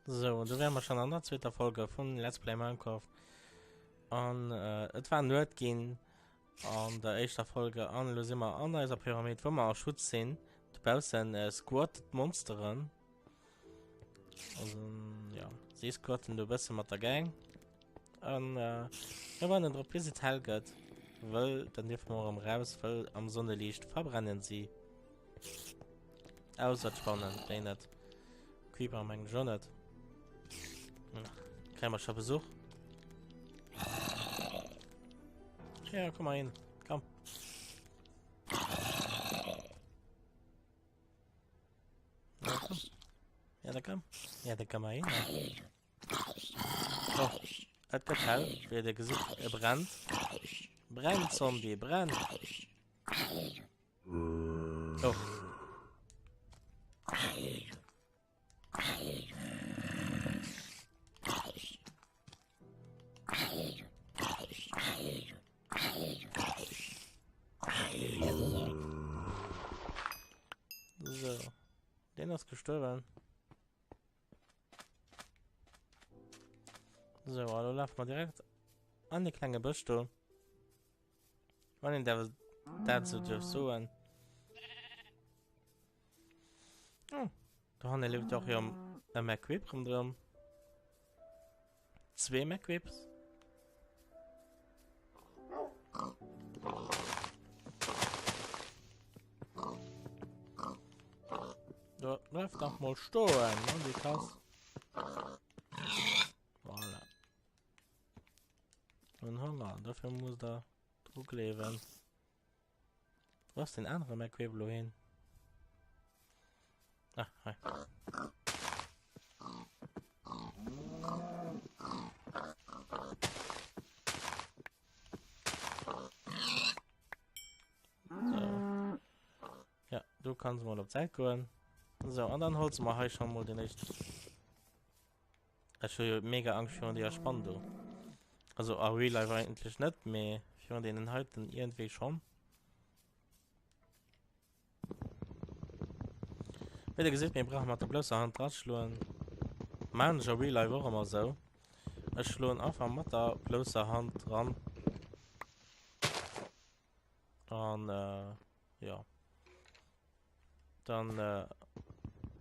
Sou, an do wäre mer schon an der zweeter Folge vun Let's Play Minecraft. An äh, et war Nuet ginn an der éischter Folge an elo si mer an eiser Pyramid, wou mer a Schutz sinn. Dobaussen äh, squattet d'Monsteren. Also, ja, si squatten do e bësse mat der Gang. An äh, mir warden drop, bis et hell gëtt, wëll dann dierfe mer erëm raus, wëll am Sonneliicht verbrennen si. Ausser d'Spannen, déi net. Creeper mengen ech och net. Kréie mer scho Besuch? Ja, komm mal hin. Komm. Ja, komm. Ja, da komm. Ja, da komm mal hin. Oh, et gëtt hell, wéi dir gesitt, e brennt. Brenn, Zombie, brenn! Oh. So. Den ass gestuerwen. So, elo lafe mer direkt an de klenge Bësch do. Wann een dat, dat sou duerf soen. Oh, do hanne leeft och jo e McQuip ronderëm. Zwee McQuips. Do bleif dach mol stoen, Mann, déi Kass. Voilà. Hun Honger, dofir muss der dru gleewen. Wo ass den anere McQuib lo hin? Ah, hei. So. Ja, du kannst mal op d'Säit goen. So, an dann holze mer hei schon mal den éischten. Ech hu jo mega Angscht virun deeër Spann do. Also a real life eigentlech net, mee virun deenen heiten iergendwéi schonn. Wéi der gesitt, mir brauche mat der blousser Hand draschloen. Maan ech a real life och ëmmer esou. Ech schloen einfach mat der blousser Hand dran. An äh, ja. Dann äh,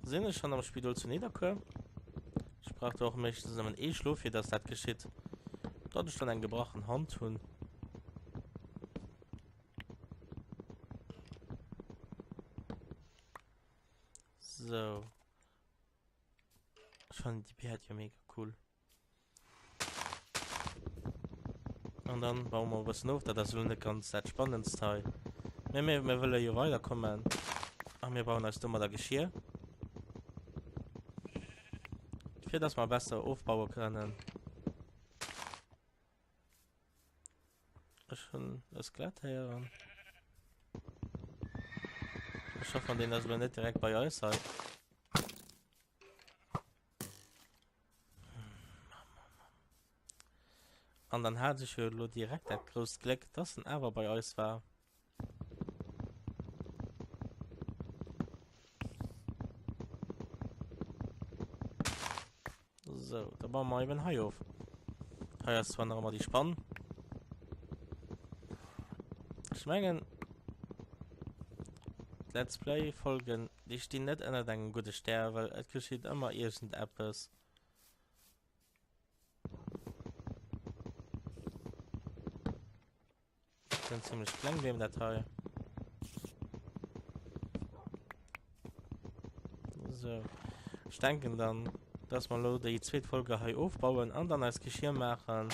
sinn ech schon am Spidol zu Nidderkuer. Ech brauch do och meeschtens nëmmen ee Schlof, fir dass dat geschitt. Datt ech dann eng gebrachen Hand hunn. So. Ech fannen déi Päerd jo mega cool. An dann bauen wir e bëssen of. Dat ass elo net ganz dat Spannendst hei. Mee mir, mir wëlle jo weiderkommen. A mir bauen eis domadder Geschirr. Fir dass mer besser ofbaue kënnen. Ech hunn e Skelett héieren. Ech hoffen, deen ass elo net direkt bei eis hei. An dann hat ech jo elo direkt dat grousst Gléck, dass en awer bei eis war. So, da bauen wir eben hei of. Hei ass zwar nach ëmmer déi Spann. Ech mengen, d'Let's Play Folgen Déi stinn net ënnert engem gudde Stär, well et geschitt ëmmer iergendeppes. Sinn zimmlech kleng Beem dat hei. So. Ech denken dann, dass mer lo déi zweet Folge hei ofbauen an dann eis Geschirr maachen.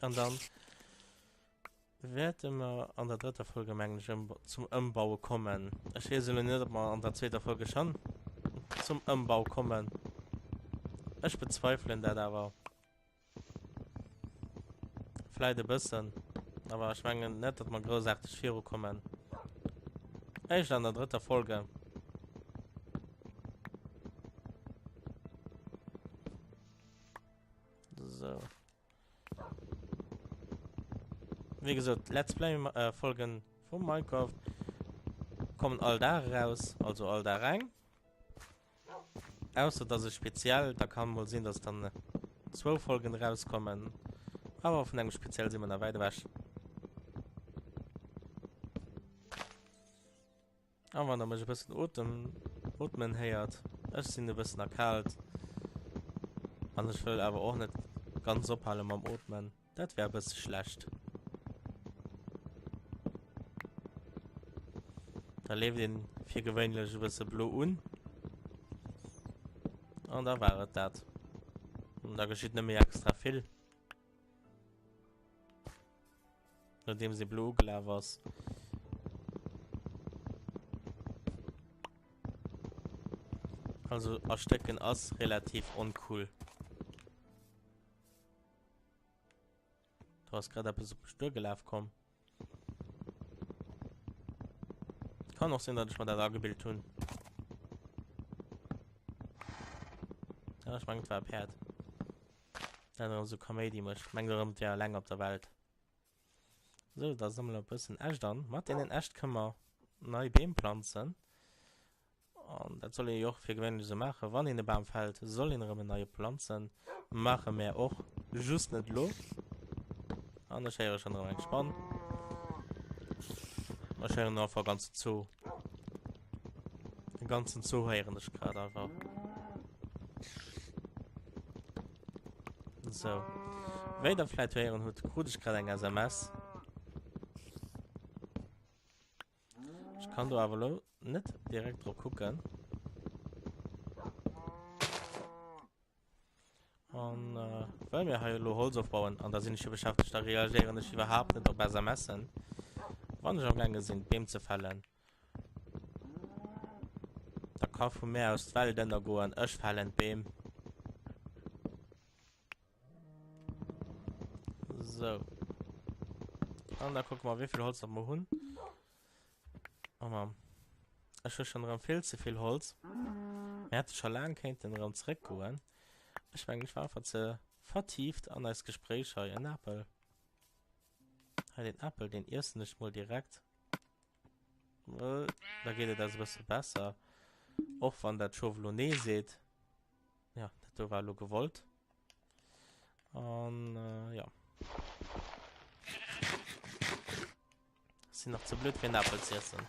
An dann wäerte mer an der drëtter Folge mengen ech zum Ëmbaue kommen. Ech weess elo net, ob mer an der zweeter Folge schonn zum Ëmbau kommen. Ech bezweifelen dat awer. Vläit e bëssen, awer ech mengen net, datt mer groussaarteg virukommen. Éischt an der drëtter Folge. So. Wéi gesot, Let's Play äh, Folgen vu Minecraft. Kommen all Dag eraus, also all Dag eng. Ausser dass e Speziell, da kann mol sinn, dass dann zwou Folgen erauskommen. Awer vun engem Speziell si mer nach wäit ewech. A wann der mech e bëssen otem, otmen héiert, ech sinn e bëssen erkaalt. An ech wëll awer och net ganz ophale mam Otmen. Dat wär e bësse schlecht. Da leeft een fir gewéinlech e bësse blo un. An da war et dat. An da geschitt net méi extra vill. Nodeem se blo ugelaf ass. Also erstécken ass relativ oncool. Do ass grad eppes op mech duergelaf komm. Kann och sinn, datt ech mer dat agebilt hunn. Ja, ech mengen, et war e Päerd. Dat erëm esou Kaméidi mécht. Mengt erëm, et wär eleng op der Welt. Sou, da sammele mer e bëssen Äscht an. Mat deenen Äscht kënne mer nei Beem planzen. An dat soll ee jo och fir gewéinlech esou maachen, wann een e Bam fält, soll een erëm en neie planzen. Maache mär och, just net elo. An ech héiere schonn erëm eng Spann. Ech héieren einfach e ganzen Zoo. E ganzen Zoo héieren ech grad einfach. Sou. Wéi der vläit héieren hutt, krut ech grad eng SMS. Ech kann do awer lo net direkt drop kucken. An äh, well mir hei elo Holz ofbauen, an da sinn ech jo beschäftegt, da reagéieren ech iwwerhaapt net op SMSen. Wann ech am gaange sinn, d'Beem ze fällen. Da ka vu mär aus d'Welt ënnergoen, ech fällen d'Beem. So. An da gucke mer, wéi vill Holz dat mer hunn. Oh Mann. Ech hu schon erëm vill ze vill Holz. Mir hätte scho laang kéinten erëm zréckgoen. Ech mengen, ech war einfach ze vertieft an eist Gespréich hei. En Apel. Hei den Apel, den iessen ech mol direkt. Well da geet et eis e bësse besser. Och wann dat Schof elo nee seet. Ja, dat do war elo gewollt. An äh, ja. Sinn nach ze blöd fir en Apel ze iessen.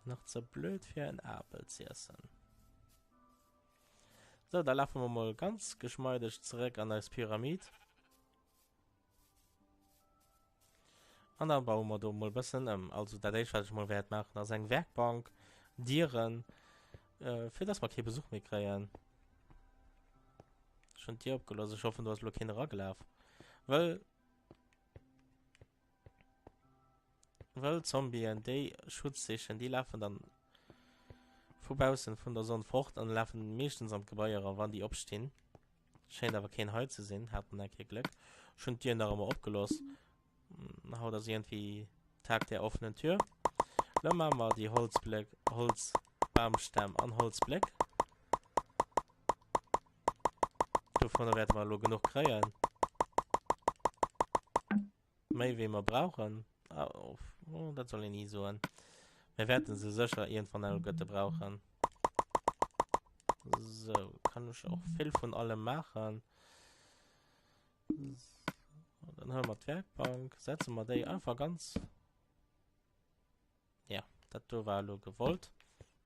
Nach ze blöd fir en Apel ze iessen. So, da lafe mer mol ganz geschmeideg zeréck an eis Pyramid. An da baue mer do mol bëssen ëm. Also dat éischt wat ech mol wäert maachen ass eng Werkbank, Dieren, äh, fir dass mer kee Besuch méi kréien. Ech hunn d'Dier opgelooss, ech hoffen do ass elo keen eragelaf. Wëll wëll Zombien déi Schutz sichen, déi lafen dann vu baussen vun der Sonn fort an lafen meeschtens an d'Gebai eran, wann déi opstinn. Schéint awer keen hei ze sinn, hat mer eng Kéier Gléck. Ech hunn d'Dier nach ëmmer opgelooss. Haut ass iergendwéi Tag der offenen Tür. Lo maache mer déi Holzbléck, Holzbamstämm an Holzbléck. Dovunner wäerte mer elo genuch kréien. Méi wéi mer brauchen. Ah, oh, oh, dat soll een ni soen. Mir wäerten se sécher iergendwann alleguerte brauchen. So, kann ech och vill vun allem maachen. So, dann huele mer d'Werkbank, setze mer déi einfach ganz Ja, dat do war elo gewollt.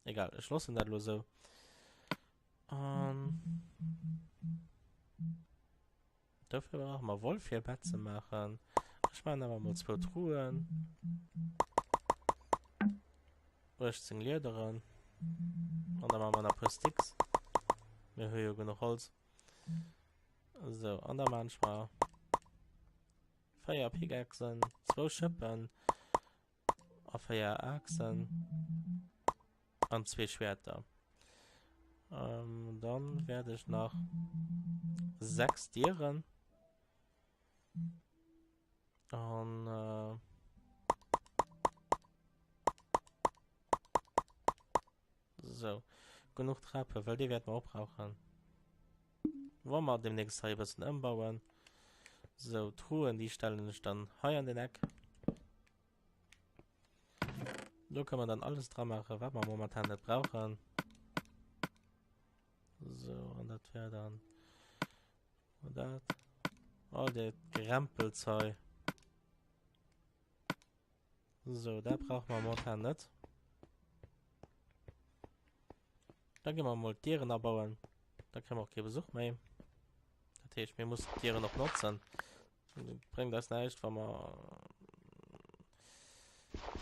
Egal, ech loossen dat elo esou. An dofir brauche mer Woll fir e Bett ze maachen. Ech maachen awer mol zwou Truhen. 18 Liederen. An da maache mer nach e puer Sticks. Mir hu jo genuch Holz. Sou, an da maachen ech mer 4 Pickaxen, zwou Schëppen a 4 Aaxen an zwee Schwerter. Ähm, dann werde ich nach 6 Dieren an äh, So, genuch Trape, well déi wäerte mer och brauchen. Wa mer demnächst hei e bëssen ëmbauen. So, Truhen, déi stellen ech dann hei an den Eck. Do kënne mer dann alles dra maachen, wat mer momentan net brauchen. So, an dat wär dann dat. All dat Gerempels hei. So, dat brauche mer momentan net. Da gi mer mol d'Dieren abauen. Da kréie mer och kee Besuch méi. Dat heescht, mir mussen d'Dieren och notzen. Bréngt eis näischt, wa mer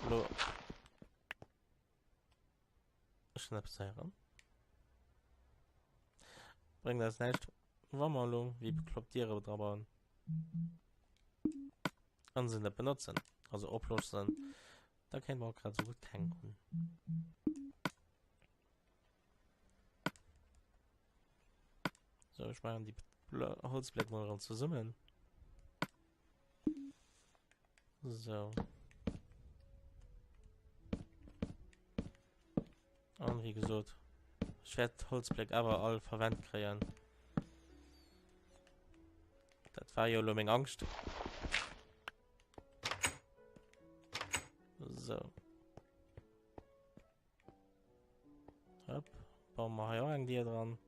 lo Ech hunn eppes héieren. Bréngt eis näischt, wa mer elo wéi bekloppt Diere dra bauen an se net benotzen, also oploossen. Da kéinte mer och grad esou gutt keng hunn. So, ech maachen déi Holzbléck mol erëm zesummen. So. An wéi gesot, ech wäert d'Holzbléck awer all verwennt kréien. Dat war jo elo meng Angscht. So. Hopp, bauen wir hei auch eng Dier dran.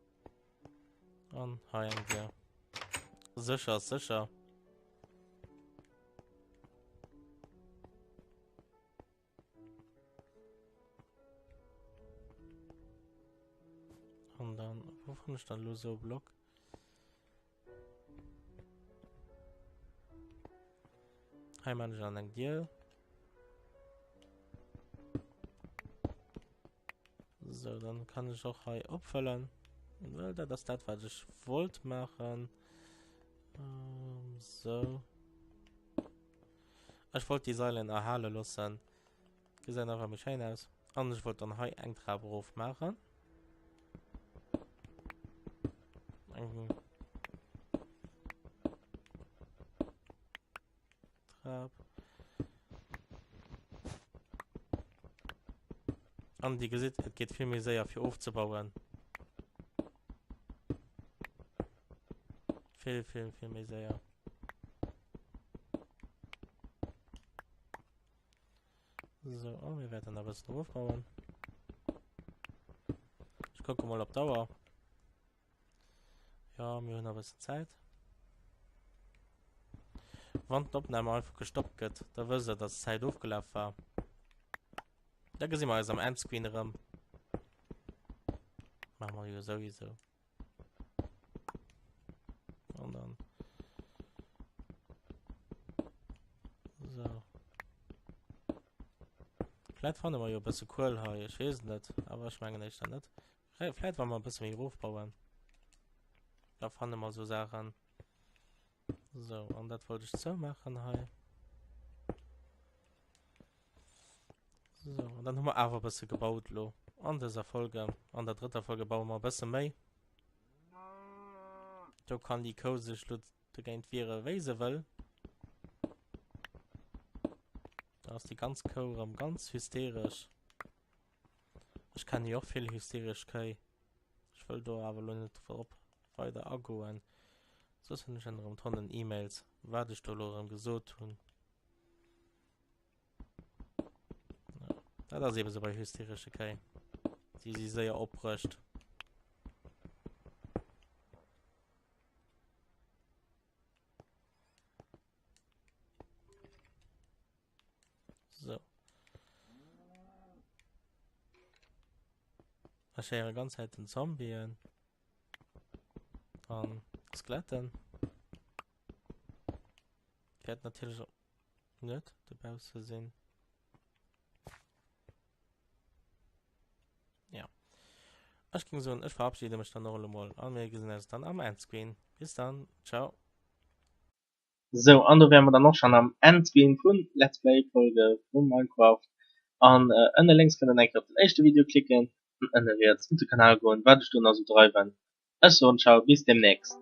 An hei eng Dier. Sicher ist sicher. Und dann, wo fand ich dann so Block? Hei man ich dann eng Dier. So, dann kann ich auch hei opfüllen. Well dat ass dat, wat ich wollt machen. Ähm, so. Ich wollte die Seilen erhalen lassen. Gesehen einfach méi schein aus. An ich wollte dann hei eng Trap rof machen. Eng Trap. An Dir gesitt, et geet vill méi séier fir ofzebauen. Vill, vill, vill méi séier. So, oh, mir werden e bëssen ofbauen. Ech kucke mol op d'Auer. Ja, mir hunn e bëssen Zäit. Wann d'Opnahme einfach gestoppt gëtt, da wësst der, dass d'Zäit ofgelaf war. Da gesi mer eis am Endscreen erëm. Maache mer jo souwisou. An dann. So. Vläit fanne mer jo e bësse Kuel hei, ech weess et net, awer ech mengen éischter net. Vläit wa mer e bësse méi erofbauen, da fanne mer esou Saachen. So, an dat wollt ech zoumaachen hei. So, an dann hu mer awer e bësse gebaut lo an dëser Folge. An der drëtter Folge baue mer e bësse méi. Do kann déi Kou sech lo dogéint wiere wéi se wëll. Da ass déi ganz Kou erëm ganz hysteresch. Ech kenne jo och vill hysteresch Kéi. Ech wëll do awer lo net drop weider agoen. Soss hunn ech erëm Tonnen E-Mails, wat ech do lo erëm gesot hunn. Ja, dat ass eben sou bei hysteresche Kéi. Si si séier opbruecht. So. Ech héiere ganz Zäit den Zombien an Skeletten. Wäert natierlech net dobausse sinn. Ja. Ech ging soen, ech verabschiede mech dann och elo mol a mir gesinn eis dann am Endscreen. Bis dann, ciao. Sou, an do wäre mer dann och schon am Endscreen vun Let's Play Folge vu Minecraft. An ënne lénks kënnt der eng Kéier op den éischte Video klicken an ënne riets op de Kanal goen, wat ech do nach sou dreiwen. Ech soen Ciao, bis demnächst.